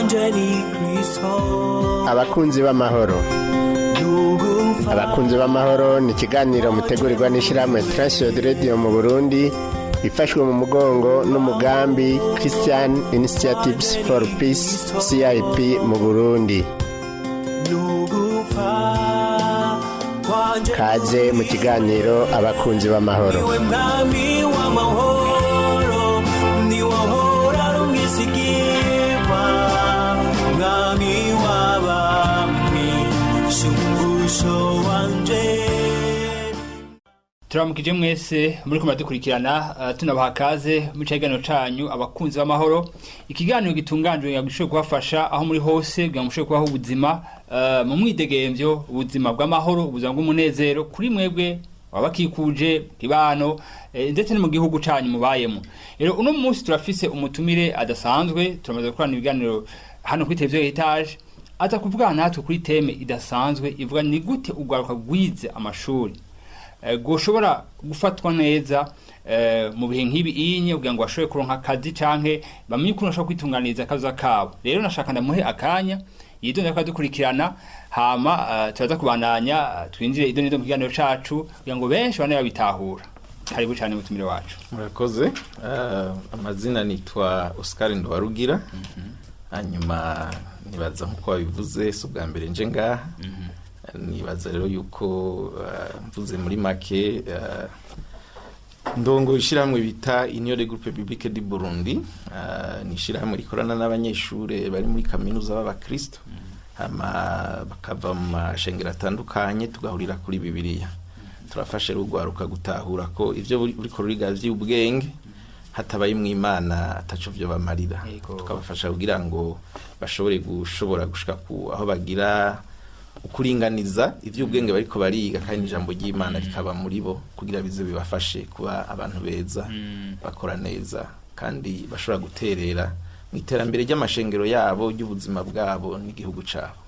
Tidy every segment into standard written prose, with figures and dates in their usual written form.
Wanje ni Kristo. Abakunzi b'amahoro. Nugupfa. Abakunzi b'amahoro ni ikiganiro mutegurirwa n'ishyirahamwe Transworld Radio mu Burundi, ifashwe mu mugongo n'umugambi Christian Initiatives for Peace, CIP mu Burundi. Nugupfa kwanje. Kaze mu kiganiro Abakunzi b'amahoro. Niwe mwami w'amahoro, niwe ahora ari umwizigirwa, mwami w'abami, shumbusho wanje. Turamukije mwese muri kumara dukurikirana, tunabaha kaze mu kiganiro canyu Abakunzi b'amahoro, ikiganiro gitunganjwe kugira ngo gishobore kubafasha aho muri hose, kugira ngo mushobore kubaho ubuzima mu mwidegemvyo, ubuzima bw'amahoro, ubuzima bw'umunezero kuri mwebwe, wabakikuje kibano, ndetse no mu gihugu canyu mubayemo. Rero uno munsi turafise umutumire adasanzwe. Turamaze gukorana ibiganiro hano kuri televiziyo Heritage. Aza kuvugana natwe kuri thème idasanzwe ivuga ni gute urwaruka rwize amashuri gushobora gufatwa neza mu bihe nk'ibi inye, kugira ngo bashobore kuronka akazi canke bamenye ukuntu bashobora kwitunganiriza akazi kabo. Rero nashaka ndamuhe akanya yidonda ko adukurikirana, hama turaza kubandanya, twinjire idonido mu kiganiro cacu kugira ngo benshi bane babitahura. Karibu cane, mutumire wacu. Murakoze. Amazina nitwa Oscar Ndowarugira. Hanyuma nibaza nkuko wabivuze, si ubwa mbere nje ngaha. Nibaza rero yuko mvuze muri make, ndongo ishyirahamwe bita Union des Groupes Bibliques du Burundi. Ni ishyirahamwe rikorana n'abanyeshure bari muri kaminuza b'abakristo, hama bakava mu mashengero atandukanye, tugahurira kuri Bibiliya. Turafasha rero urwaruka gutahura ko ivyo uriko ruriga vy'ubwenge hatabaye mu Imana ataco vyo bamarira. Tukabafasha kugira ngo bashobore gushobora gushika ku aho bagira ukuringaniza ivy'ubwenge bariko bariga, kandi ijambo ry'Imana rikaba muri bo, kugira bize bibafashe kuba abantu beza, bakora neza kandi bashobora guterera mu iterambere ry'amashengero yabo, ry'ubuzima bwabo n'igihugu cabo.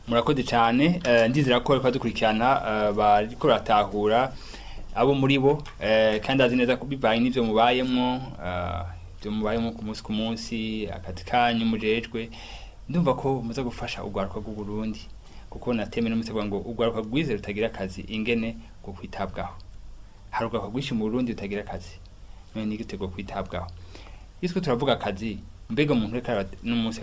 Murakoze cyane. Ndizera ko bariko badukurikirana, bariko baratahura abo muri bo, kandi azi neza ko bivanye n'ivyo mubayemwo, ivyo mubayemwo ku munsi ku munsi, akazi kanyu mujejwe, ndumva ko muza gufasha urwaruka rw'u Burundi, kuko na thème no mutegura ngo urwaruka rwize rutagira akazi ingene rwo kwitabwaho. Hari urwaruka rwinshi mu Burundi rutagira akazi, none ni gute rwo kwitabwaho? Iyo twe turavuga akazi, mbega umuntu reka n'umunsi.